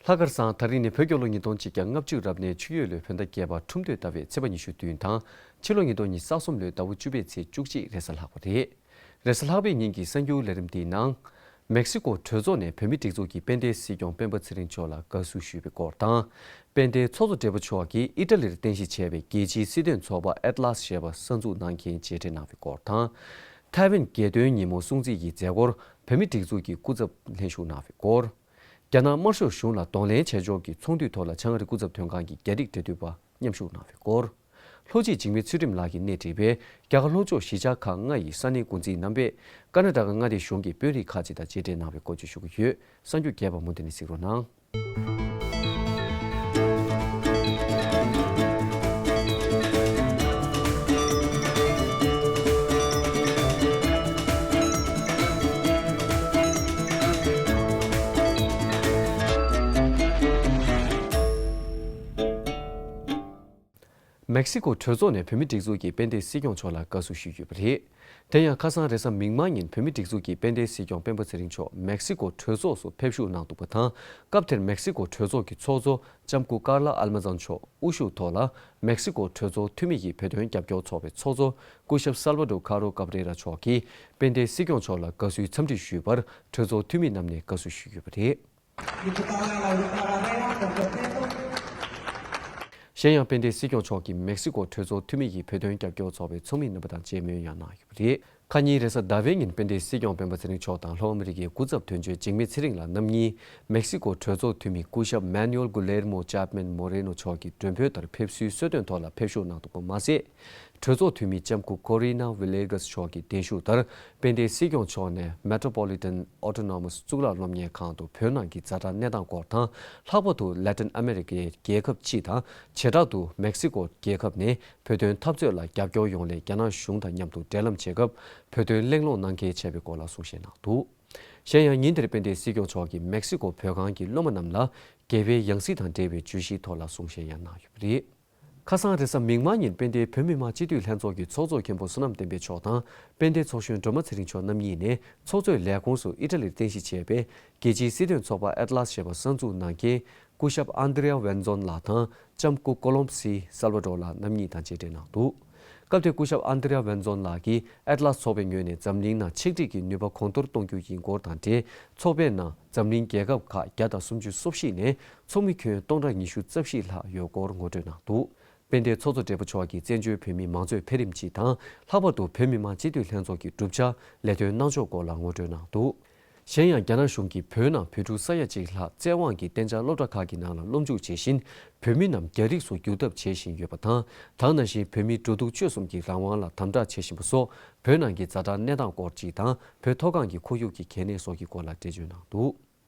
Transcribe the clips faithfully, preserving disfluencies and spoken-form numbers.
ལྷག་དཀར་བཟང་། ད་རིང་ནི་བོད་རྒྱལ་ལོ་ཉིས་སྟོང་གཅིག་བརྒྱ་ལྔ་བཅུ་རབ་གནས་ཆུ་ཡོས་ལོའི་བོད་ཟླ་བརྒྱད་པ་ཁྲུམས་སྟོད་ཟླ་བའི་ཚེས་པ་ཉི་ཤུ་བདུན་དང་། ཕྱི་ལོ་ཉིས་སྟོང་ཉི་ཤུ་རྩ་གསུམ་ལོའི་ཟླ་བ་བཅུ་པའི་ཚེས་བཅུ་གཅིག་རེས་གཟའ་ལྷག་པ་རེད། རེས་གཟའ་ལྷག་པའི་ཉིན་གྱི་གསར་འགྱུར་ལས་རིམ་འདིའི་ནང་། མེག་སི་ཀོ་གྲོས་ཚོགས་ནས་བོད་མིའི་སྒྲིག་འཛུགས་ཀྱི་དཔལ་ལྡན་སྲིད་སྐྱོང་སྤེན་པ་ཚེ་རིང་མཆོག་ལ་དགའ་བསུ་ཞུས་པའི་སྐོར་དང་། དཔལ་ལྡན་ཚོགས་གཙོ་སྦྲེལ་པོ་མཆོག་གིས་ཨི་ཊ་ལིར་རྟེན་གཞི་བྱས་པའི་རྒྱལ་སྤྱིའི་སྲིད་དོན་ཚོགས་པ་ཨེ་ཏི་ལ་སི་ཞེས་པ་གསར་འཛུགས་གནང་མཁན་མཇལ་འཕྲད་གནང་བའི་སྐོར་དང་། ཐའེ་ཝན་རྒྱལ་སྟོན་ཉིན་མོ་སྲུང་བརྩི་ཡི་མཛད་སྒོར་བོད་མིའི་སྒྲིག་འཛུགས་ཀྱི་སྐུ་ཚབ་ལྷན་ཞུགས་གནང་བའི་སྐོར། རྒྱ་ནག་དམར་ཤོག་གཞུང་ལ་གདོང་ལེན་བྱེད་ཕྱོགས་ཀྱི་ཚོགས་འདུའི་ཐོག་ལ་བྱང་ཨ་རི་སྐུ་ཚབ་དོན་ཁང་གི་རྒྱ་རིགས་འབྲེལ་མཐུད་པ་མཉམ་ཞུགས་གནང་བའི་སྐོར། ལྷོ་སྤྱི་འཇིགས་མེད་ཚུལ་ཁྲིམས་ལགས་ཀྱིས་སྣེ་ཁྲིད་པའི་རྒྱ་གར་ལྷོ་ཕྱོགས་གཞིས་ཆགས་ཁག་ལྔ་ཡི་ས་གནས་འགོ་འཛིན་རྣམ་པས་ཀར་ན་ཊ་ཀ་མངའ་སྡེ་གཞུང་གི་དཔོན་རིགས་ཁག་ཅིག་དང་མཇལ་འཕྲད་གནང་བའི་སྐོར་བཅས་ཞུ་གི་ཡོད། གསར་འགྱུར་རྒྱས་པ་མུ་མཐུད་ནས་གཟིགས་རོགས་གནང་། མེག་སི་ཀོ་གྲོས་ཚོགས་ནས་བོད་མིའི་སྒྲིག་འཛུགས་ཀྱི་དཔལ་ལྡན་སྲིད་སྐྱོང་མཆོག་ལ་དགའ་བསུ་ཞུས་ཡོད་པ་རེད། དེ་ཡང་ཁ་སང་རེས་གཟའ་མིག་དམར་ཉིན་བོད་མིའི་སྒྲིག་འཛུགས་ཀྱི་དཔལ་ལྡན་སྲིད་སྐྱོང་སྤེན་པ་ཚེ་རིང་མཆོག་མེག་སི་ཀོ་གྲོས་ཚོགས་སུ་ཕེབས་བཞུགས་གནང་འདུག་པ་དང་། སྐབས་དེར་མེག་སི་ཀོ་གྲོས་ཚོགས་ཀྱི་ཚོགས་གཙོ་ལྕམ་སྐུ་ཀར་ལ་ཨལ་མ་ཛཱན་མཆོག་དབུ་བཞུགས་ཐོག་ལ་མེག་སི་ཀོ་གྲོས་ཚོགས་འཐུས་མི་ཡི་བོད་དོན་རྒྱབ་སྐྱོར་ཚོགས་པའི་ཚོགས་གཙོ་སྐུ་ཞབས་སལ་བ་ཌོ་ཁ་རོ་ཀབ་རེ་ར་མཆོག་གིས་དཔལ་ལྡན་སྲིད་སྐྱོང་མཆོག་ལ་དགའ་བསུའི་འཚམས་འདྲི་ཞུས་པར་གྲོས་ཚོགས་འཐུས་མི་རྣམས་ནས་དགའ་བསུ་ཞུས་ཡོད་པ་རེད། གཞན་ཡང་དཔལ་ལྡན་སྲིད་སྐྱོང་མཆོག་གིས་མེག་སི་ཀོ་གྲོས་ཚོགས་འཐུས་མི་ཡི་བོད་དོན་རྒྱབ་སྐྱོར་ཚོགས་པའི་ཚོགས་མི་རྣམ་པ་དང་མཇལ་མོལ་ཡང་གནང་ཡོད་པ་རེད། ཁ་ཉིན་རེས་གཟའ་ཟླ་བའི་ཉིན་དཔལ་ལྡན་སྲིད་སྐྱོང་སྤེན་པ་ཚེ་རིང་མཆོག་དང་ལྷོ་ཨ་མི་རི་ཀའི་སྐུ་ཚབ་དོན་གཅོད་འཇིགས་མེད་ཚེ་རིང་ལགས་རྣམ་གཉིས་མེག་སི་ཀོ་གྲོས་ཚོགས་འཐུས་མི་སྐུ་ཞབས་མེ་ནུ་ཨེལ་གུ་ལེར་མོ་ཅཱབ་མན་མོ་རེ་ནོ་མཆོག་གི་མགྲོན་འབོད་ལྟར་ཕེབས་བསུའི་གསོལ་སྟོན་ཐོག་ལ་ཕེབས་བཞུགས་གནང་འདུག་པ་མ་ཟད། གྲོས་ཚོགས་འཐུས་མི་ལྕམ་སྐུ་ཀོ་རི་ན་ཝི་ལེ་གྷས་མཆོག་གི་གདན་ཞུ་ལྟར་དཔལ་ལྡན་སྲིད་སྐྱོང་མཆོག་ནས་མེ་ཊོ་པོ་ལི་ཊན་ཨོ་ཊོ་ནོ་མཱས་གཙུག་ལག་སློབ་གཉེར་ཁང་དུ་བོད་ནང་གི་ཛ་དྲག་གནས་སྟངས་སྐོར་དང་། ལྷག་པར་དུ་ལ་ཏིན་ཨ་མེ་རི་ཀའི་རྒྱལ་ཁབ་སྤྱི་དང་བྱེ་བྲག་ཏུ་མེག་སི་ཀོ་རྒྱལ་ཁབ་ནས་བོད་དོན་འཐབ་རྩོད་ལ་རྒྱབ་སྐྱོར་ཡོང་སླད་རྒྱ་ནག་གཞུང་དང་མཉམ་དུ་འབྲེལ་ལམ་བྱེད་སྐབས་བོད་དོན་གླེང་སློང་གནང་གལ་ཆེ་བའི་སྐོར་ལ་གསུང་བཤད་གནང་འདུག་གཞན་ཡང་ཉིན་དེར་དཔལ་ལྡན་སྲིད་སྐྱོང་མཆོག་གིས་མེག་སི་ཀོ་བོད་ཁང་གི་སློབ་མ་རྣམས་ལ་དགེ་བའི་ཡང་སྲིད་དང་འབྲེལ་བའི་བརྗོད་གཞིའི་ཐོག་ལ་གསུང་བཤད་ཡང་གནང་ཡོད་པ་རེད། ཁ་སང་རེས་གཟའ་མིག་དམར་ཉིན་དཔལ་ལྡན་བོད་མི་མང་སྤྱི་འཐུས་ལྷན་ཚོགས་ཀྱི་ཚོགས་གཙོ་མཁན་པོ་བསོད་ནམས་བསྟན་འཕེལ་མཆོག་དང་དཔལ་ལྡན་ཚོགས་གཞོན་སྒྲོལ་མ་ཚེ་རིང་མཆོག་རྣམ་གཉིས་ནས་ཚོགས་གཙོའི་ལས་ཁུངས་སུ་ཨི་ཊ་ལིར་རྟེན་གཞི་བྱས་པའི་རྒྱལ་སྤྱིའི་སྲིད་དོན་ཚོགས་པ་ཨེ་ཏི་ལ་སི་ཞེས་པ་གསར་འཛུགས་གནང་མཁན་སྐུ་ཞབས་ཨན་དྲེ་ཡ་ཝན་ཛོན་ལགས་དང་ལྕམ་སྐུ་ཀོ་ལོམ་སི་སལ་བ་ཌོར་ལགས་རྣམ་གཉིས་དང་མཇལ་འཕྲད་གནང་འདུག་སྐབས་དེར་སྐུ་ཞབས་ཨན་དྲེ་ཡ་ཝན་ཛོན་ལགས་ཀྱིས་ཨེ་ཏི་ལ་སི་ཚོགས་པའི་ངོས་ནས་འཛམ་གླིང་ནང་ཆིག་སྒྲིལ་གྱི་ནུས་པ་གོང་མཐོར་གཏོང་རྒྱུ་ཡིན་སྐོར་དང་འབྲེལ་ཚོགས་པའི་ནང་འཛམ་གླིང་རྒྱལ་ཁབ་ཁག་བརྒྱ་དང་སུམ་ཅུ་སོ་བཞི་ནས་ཚོགས་མི་ཁྱོན་སྟོང་ཕྲག་ཉི་ཤུ་རྩ་བཞི་ལྷག་ཡོད་སྐོར་ངོ་སྤྲོད་གནང་འདུག་དཔལ་ལྡན་ཚོགས་གཙོ་སྦྲེལ་པོ་མཆོག་གིས་བཙན་བྱོལ་བོད་མིའི་མང་གཙོའི་འཕེལ་རིམ་སྤྱི་དང་ལྷག་པར་དུ་བོད་མི་མང་སྤྱི་འཐུས་ལྷན་ཚོགས་ཀྱི་གྲུབ་ཆ་ལས་དོན་གནང་ཕྱོགས་སྐོར་ལ་ངོ་སྤྲོད་གནང་འདུག་གཞན་ཡང་རྒྱ་ནག་གཞུང་གིས་བོད་ནང་བོད་ཕྲུག་ས་ཡ་གཅིག་ལྷག་བཙན་དབང་གིས་གཏན་འཇགས་སློབ་གྲྭ་ཁག་གི་ནང་ལ་སློབ་འཇུག་བྱེད་བཞིན་བོད་མི་རྣམས་རྒྱ་རིགས་སུ་བསྒྱུར་ཐབས་བྱེད་བཞིན་ཡོད་པ་དང་། ད་ག་ནང་བཞིན་བོད་མིའི་འགྲོ་འདུག་སྤྱོད་གསུམ་གྱི་རང་དབང་ལ་དམ་དྲག་བྱེད་བཞིན་པ་སོགས་བོད་ནང་གི་ཛ་དྲག་གནས་སྟངས་སྐོར་གཅིག་དང་བོད་མཐོ་སྒང་གི་ཁོར་ཡུག་གི་གལ་གནད་སོགས་ཀྱི་སྐོར་ལ་འགྲེལ་བརྗོད་གནང་འདུག་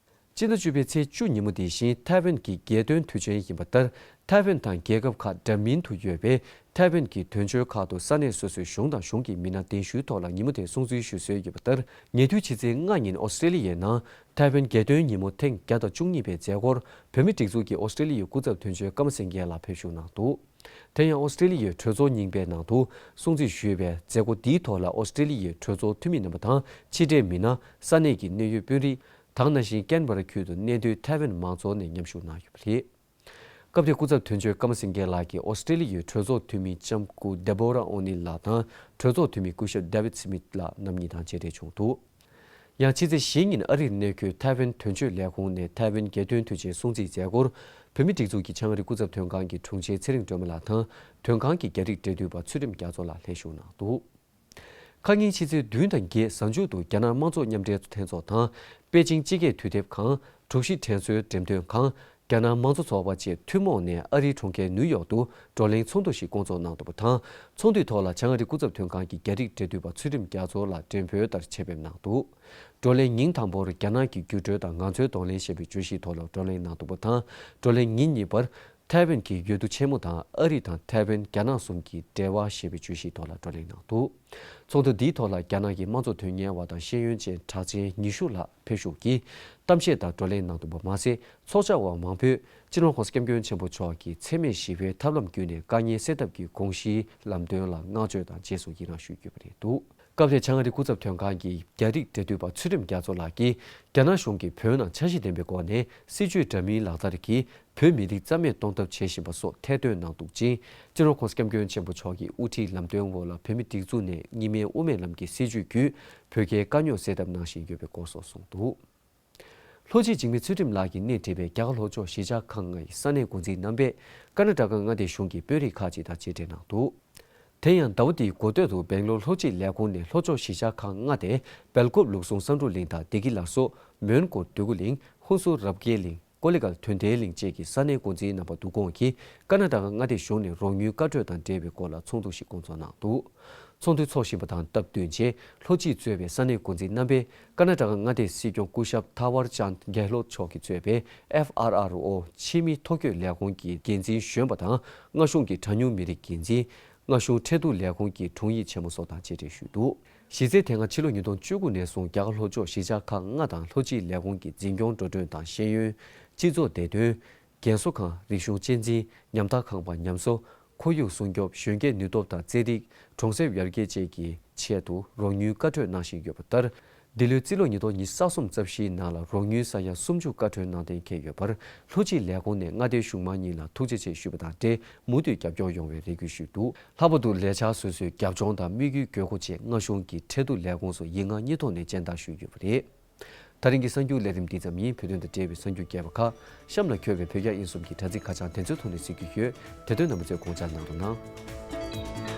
སྤྱི་ཟླ་བཅུ་པའི་ཚེས་བཅུ་ཉིན་མོ་འདི་བཞིན་ཐའེ་ཝན་གྱི་རྒྱལ་སྟོན་དུས་ཆེན་ཡིན་པ་ལྟར། ཐའེ་ཝན་དང་རྒྱལ་ཁབ་ཁག་འདྲ་མིན་དུ་ཡོད་པའི་ཐའེ་ཝན་གྱི་དོན་གཅོད་ཁག་ཏུ་ས་གནས་སོ་སོའི་གཞུང་དང་གཞུང་གི་མི་སྣ་གདན་ཞུའི་ཐོག་ལ་ཉིན་མོ་དེ་སྲུང་བརྩི་ཞུ་སྲོལ་ཡོད་པ་ལྟར། ཉེ་དུས་ཕྱི་ཚེས་ལྔ་ཉིན་ཨོ་སི་ཀྲེ་ལི་ཡའི་ནང་ཐའེ་ཝན་རྒྱལ་སྟོན་ཉིན་མོ་ཐེངས་བརྒྱ་དང་བཅུ་གཉིས་པའི་མཛད་སྒོར་བོད་མིའི་སྒྲིག་འཛུགས་ཀྱི་ཨོ་སི་ཀྲེ་ལི་ཡའི་སྐུ་ཚབ་དོན་གཅོད་ཀརྨ་སེང་གེ་ལགས་ཕེབས་བཞུགས་གནང་འདུག་དེ་ཡང་ཨོ་སི་ཀྲེ་ལི་ཡའི་གྲོས་ཚོགས་རྙིང་པའི་ནང་དུ་སྲུང་བརྩི་ཞུས་པའི་མཛད་སྒོ་འདིའི་ཐོག་ལ་ཨོ་སི་ཀྲེ་ལི་ཡའི་གྲོས་ཚོགས་འཐུས་མི་རྣམ་པ་དང་ཕྱི་དྲིལ་མི་སྣ། ས་གནས་ཀྱི་གནད་ཡོད་དཔོན་རིགས། ད་ག་ནང་བཞིན་ཀེན་བྷ་ར་ཁུལ་དུ་གནས་སྡོད་ཐའེ་ཝན་མང་ཚོགས་ནས་མཉམ་ཞུགས་གནང་ཡོད་པ་རེད། སྐབས་དེར་སྐུ་ཚབ་དོན་གཅོད་ཀརྨ་སེང་གེ་ལགས་ཀྱིས་ཨོ་སི་ཀྲེ་ལི་ཡའི་གྲོས་ཚོགས་འཐུས་མི་ལྕམ་སྐུ་ཌེ་བོ་ར་ཨོ་ནིལ་ལགས་དང་གྲོས་ཚོགས་འཐུས་མི་སྐུ་ཞབས་ཌེ་ཝིད་སི་མིད་ལགས་རྣམ་གཉིས་དང་མཇལ་འཕྲད་བྱུང་འདུག་ཡང་ཕྱི་ཚེས་བཞི་ཉིན་ཨ་རིར་གནས་འཁོད་ཐའེ་ཝན་དོན་གཅོད་ལས་ཁུངས་ནས་ཐའེ་ཝན་རྒྱལ་སྟོན་དུས་ཆེན་སྲུང་བརྩིའི་མཛད་སྒོར་བོད་མིའི་སྒྲིག་འཛུགས་ཀྱི་བྱང་ཨ་རི་སྐུ་ཚབ་དོན་ཁང་གི་དྲུང་ཆེ་ཚེ་རིང་སྒྲོལ་མ་ལགས་དང་དོན་ཁང་གི་རྒྱ་རིགས་འབྲེལ་མཐུད་པ་ཚུལ་ཁྲིམས་རྒྱ་མཚོ་ལགས་ལྷན་ཞུགས་གནང་འདུག་ཁ་ཉིན་ཕྱི་ཚེས་བདུན་དང་བརྒྱད་གཟའ་མཇུག་ཏུ་རྒྱ་ནག་དམངས་གཙོ་མཉམ་འབྲེལ་ལྷན་ཚོགས་དང་པེ་ཅིང་སྤྱི་སྐད་དུས་དེབ་ཁང་། དྲུག་བཞི་དྲན་གསོའི་འགྲེམས་སྟོན་ཁང་། རྒྱ་ནག་དམངས་གཙོ་ཚོགས་པ་བཅས་ཐུན་མོང་ནས་ཨ་རིའི་གྲོང་ཁྱེར་ནིའུ་ཡོག་ཏུ་བགྲོ་གླེང་ཚོགས་འདུ་ཞིག་བསྐོང་ཚོགས་གནང་འདུག་པ་དང་། ཚོགས་འདུའི་ཐོག་ལ་བྱང་ཨ་རི་སྐུ་ཚབ་དོན་ཁང་གི་རྒྱ་རིགས་འབྲེལ་མཐུད་པ་ཚུལ་ཁྲིམས་རྒྱ་མཚོ་ལགས་མགྲོན་འབོད་ལྟར་ཆེད་ཕེབས་གནང་འདུག་བགྲོ་གླེང་ཉིན་དང་པོར་རྒྱ་ནག་གི་འགྱུར་འགྲོས་དང་ང་ཚོའི་གདོང་ལེན་ཞེས་པའི་བརྗོད་གཞིའི་ཐོག་ལ་བགྲོ་གླེང་གནང་འདུག་པ་དང་། བགྲོ་གླེང་ཉིན་གཉིས་པར། ཐའེ་ཝན་གྱི་ཡུལ་གྲུ་ཆེན་མོ་དང་ཨ་རི་དང་ཐའེ་ཝན་རྒྱ་ནག་གསུམ་གྱི་འབྲེལ་བ་ཞེས་པའི་བརྗོད་གཞིའི་ཐོག་ལ་བགྲོ་གླེང་གནང་འདུག་ཚོགས་འདུ་འདིའི་ཐོག་ལ་རྒྱ་ནག་གི་དམངས་གཙོ་དོན་གཉེར་བ་དང་ཤེས་ཡོན་ཅན་གྲགས་ཅན་ཉི་ཤུ་ལྷག་ཕེབས་ཞུགས་ཀྱིས་གཏམ་བཤད་དང་བགྲོ་གླེང་གནང་འདུག་པ་མ་ཟད། ཚོགས་བཅར་བ་མང་པོས་སྤྱི་ནོར་༸གོང་ས་༸སྐྱབས་མགོན་ཆེན་པོ་མཆོག་གིས་འཚེ་མེད་ཞི་བའི་ཐབས་ལམ་བརྒྱུད་ནས་དཀའ་ངལ་སེལ་ཐབས་ཀྱི་དགོངས་གཞིའི་ལམ་སྟོན་ལ་བསྔགས་བརྗོད་དང་རྗེས་སུ་ཡི་རང་ཞུས་ཡོད་པ་རེད་འདུག་སྐབས་དེར་བྱང་ཨ་རིའི་སྐུ་ཚབ་དོན་ཁང་གི་རྒྱ་རིགས་འབྲེལ་མཐུད་པ་ཚུལ་ཁྲིམས་རྒྱ་མཚོ་ལགས་ཀྱིས། རྒྱ་ནག་གཞུང་གིས་བོད་ནང་འཆར་གཞི་ལྡན་པའི་སྒོ་ནས་སྲིད་བྱུས་འདྲ་མིན་ལག་བསྟར་གྱིས་བོད་མི་རིགས་རྩ་མེད་གཏོང་ཐབས་བྱེད་བཞིན་པ་སོགས་ཐེར་འདོན་གནང་འདུག་ཅིང་། སྤྱི་ནོར་༸གོང་ས་༸སྐྱབས་མགོན་ཆེན་པོ་མཆོག་གི་དབུ་ཁྲིད་ལམ་སྟོན་འོག་ལ་བོད་མིའི་སྒྲིག་འཛུགས་ནས་གཉིས་སྨན་དབུ་མའི་ལམ་གྱི་སྲིད་བྱུས་བརྒྱུད་བོད་རྒྱའི་དཀའ་རྙོག་སེལ་ཐབས་གནང་བཞིན་ཡོད་པའི་སྐོར་སོགས་གསུངས་འདུག། ལྷོ་སྤྱི་འཇིགས་མེད་ཚུལ་ཁྲིམས་ལགས་ཀྱིས་སྣེ་ཁྲིད་པའི་རྒྱ་གར་ལྷོ་ཕྱོགས་གཞིས་ཆགས་ཁག་ལྔའི་ས་གནས་འགོ་འཛིན་རྣམ་པས་ཀར་ན་ཊ་ཀ་མངའ་སྡེ་གཞུང་གི་དཔོན་རིགས་ཁག་ཅིག་དང་མཇལ་འཕྲད་གནང་འདུག། དེ་ཡང་ཟླ་བ་འདིའི་འགོ་སྟོད་དུ་སྦེང་ལོར་ལྷོ་སྤྱི་ལས་ཁུངས་ནས་ལྷོ་ཕྱོགས་གཞིས་ཆགས་ཁག་ལྔ་སྟེ། སྦེལ་ཀོབ་ལུགས་ཟུང་བསམ་གྲུབ་གླིང་དང་བདེ་སྐྱིད་ལ་སོགས་མོན་གྷོ་འདོད་རྒུ་གླིང་། ཧུན་སུར་རབ་རྒྱས་གླིང་། ཀོ་ལི་གྷལ་དོན་ལྡན་གླིང་བཅས་ཀྱི་ས་གནས་འགོ་འཛིན་རྣམ་པ་འདུ་སྐོང་གིས་ཀར་ན་ཊ་ཀ་མངའ་སྡེ་གཞུང་ནས་རོགས་དངུལ་བཀའ་འཁྲོལ་དང་འབྲེལ་བའི་སྐོར་ལ་ཚོགས་འདུ་ཞིག་བསྐོང་ཚོགས་གནང་འདུག། ཚོགས་འདུ་འཚོགས་བཞིན་པ་དང་སྟབས་བསྟུན་བྱས་ལྷོ་སྤྱི་གཙོས་པའི་ས་གནས་འགོ་འཛིན་རྣམ་པས་ཀར་ན་ཊ་ཀ་མངའ་སྡེའི་སྲིད་སྐྱོང་སྐུ་ཞབས་ཐ་ཝར་ཅཱན་གྷེ་ལོད་མཆོག་གིས་གཙོས་པའི་ཨེཕ་ཨར་ཨར་ཨོ་ཕྱི་མི་ཐོ་འགོད་ལས་ཁུངས་ཀྱི་འགན་འཛིན་གཞོན་པ་དང་། མངའ་གཞུང་གི་གྲངས་ཉུང་མི་རིགས་འགན་འཛིན། མངའ་གཞུང་ཁྲལ་བསྡུ་ལས་ཁུངས་ཀྱི་དྲུང་ཡིག་ཆེན་མོ་སོགས་དང་མཇལ་འཕྲད་ཞུས་འདུག། གཞི་རྩའི་དེ་སྔ་ཕྱི་ལོ་ཉིས་སྟོང་བཅུ་དགུ་ནས་བཟུང་རྒྱ་གར་ལྷོ་ཕྱོགས་གཞིས་ཆགས་ཁག་ལྔ་དང་ལྷོ་སྤྱིའི་ལས་ཁུངས་ཀྱི་འཛིན་སྐྱོང་འགྲོ་གྲོན་དང་ཤེས་ཡོན། སྤྱི་ཚོགས་བདེ་དོན། རྒན་གསོ་ཁང་། རིག་གཞུང་གཅེས་འཛིན། ཉམ་ཐག་ཁང་པ་ཉམས་གསོ། ཁོར་ཡུག་སྲུང་སྐྱོབ། གཞོན་སྐྱེས་ནུས་སྟོབས་དང་རྩེད་རིགས། གྲོང་གསེབ་ཡར་རྒྱས་བཅས་ཀྱི་ཆེད་དུ་རོགས་དངུལ་བཀའ་འཁྲོལ་གནང་བཞིན་ཡོད་པ་ལྟར། འདི་ལོའི་རྩིས་ལོ་ཉིས་སྟོང་ཉི་ཤུ་རྩ་གསུམ་རྩ་བཞིའི་ནང་ལ་རོགས་དངུལ་ས་ཡ་སུམ་ཅུ་བཀའ་འཁྲོལ་གནང་གཏན་འཁེལ་ཡོད་པར། ལྷོ་སྤྱིའི་ལས་ཁུངས་ནས་མངའ་སྡེའི་གཞུང་མང་གཉིས་ལ་ཐུགས་རྗེ་ཆེ་ཞུས་པ་དང་འབྲེལ་མུ་མཐུད་རྒྱབ་སྐྱོར་ཡོང་བའི་རེ་སྐུལ་ཞུས་འདུག། ལྷག་པར་དུ་ལས་འཆར་སོ་སོའི་རྒྱབ་ལྗོངས་དང་དམིགས་ཡུལ་དགོས་མཁོ་བཅས་མངའ་གཞུང་གི་ཁྲལ་བསྡུ་ལས་ཁུངས་སུ་ཡིག་ངག་གཉིས་ཐོག་ནས་སྤྱན་བསྟར་ཞུས་ཡོད་པ་རེད། ད་རིང་གི་གསར་འགྱུར་ལས་རིམ་འདི་ཙམ་ཡིན། བོད་དོན་དང་འབྲེལ་བའི་གསར་འགྱུར་རྒྱས་པ་ཁག་གཤམ་ལ་འཁོད་པའི་བོད་རྒྱ་དབྱིན་གསུམ་གྱི་དྲ་ཚིགས་ཁ་བྱང་དེ་ཚོའི་ཐོག་ནས་གཟིགས་རྒྱུ་ཡོད། དེ་དོན་རྣམ་པ་ཚོས་དགོངས་འཇགས་གནང་རོགས་གནང་།